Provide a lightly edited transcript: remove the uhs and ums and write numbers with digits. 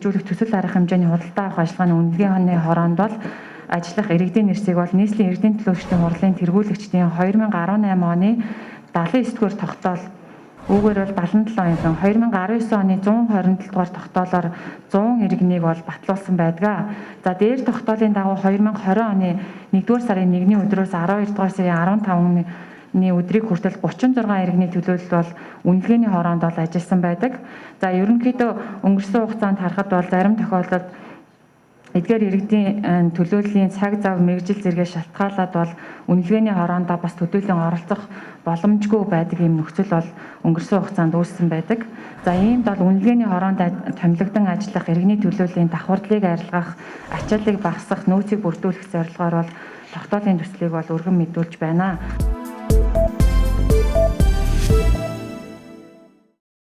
хэрэгжүүлэх төсөл арга хэмжээний худалдаа авах ажиллагааны үнэлгээний хороонд бол ажиллах иргэдийн нэрсийг бол нийслэлийн иргэдийн төлөөлөгчдийн хурлын тэргүүлэгчдийн 2018 оны 79 дугаар тогтоол, үүгээр бол 77 юм, 2019 оны 127 дугаар тогтоолоор 100 иргэнийг бол батлуулсан байдаг. За, дээр тогтоолын дагуу 2020 оны 1-р сарын 1-ний өдрөөс 12 дугаар сарын 15-ны өдрийг хүртэл 36 иргэний төлөөлөл бол үнэлгээний хороонд бол ажилласан байдаг. За, ерөнхийдөө өнгөрсөн хугацаанд харахад бол зарим тохиолдолд эдгээр иргэдийн төлөөллийн цаг зав, мэргэжил зэргээс шалтгаалаад бол үнэлгээний хороондоо бас төдийлөн оролцох боломжгүй байдаг юм нөхцөл бол өнгөрсөн хугацаанд үүссэн байдаг. За, иймд бол үнэлгээний хороонд томилогдон ажиллах иргэний төлөөллийн давхардлыг арилгах, ачааллыг багасгах, нөөцийг бүрдүүлэх зорилгоор бол тогтоолын төслийг бол өргөн мэдүүлж байна.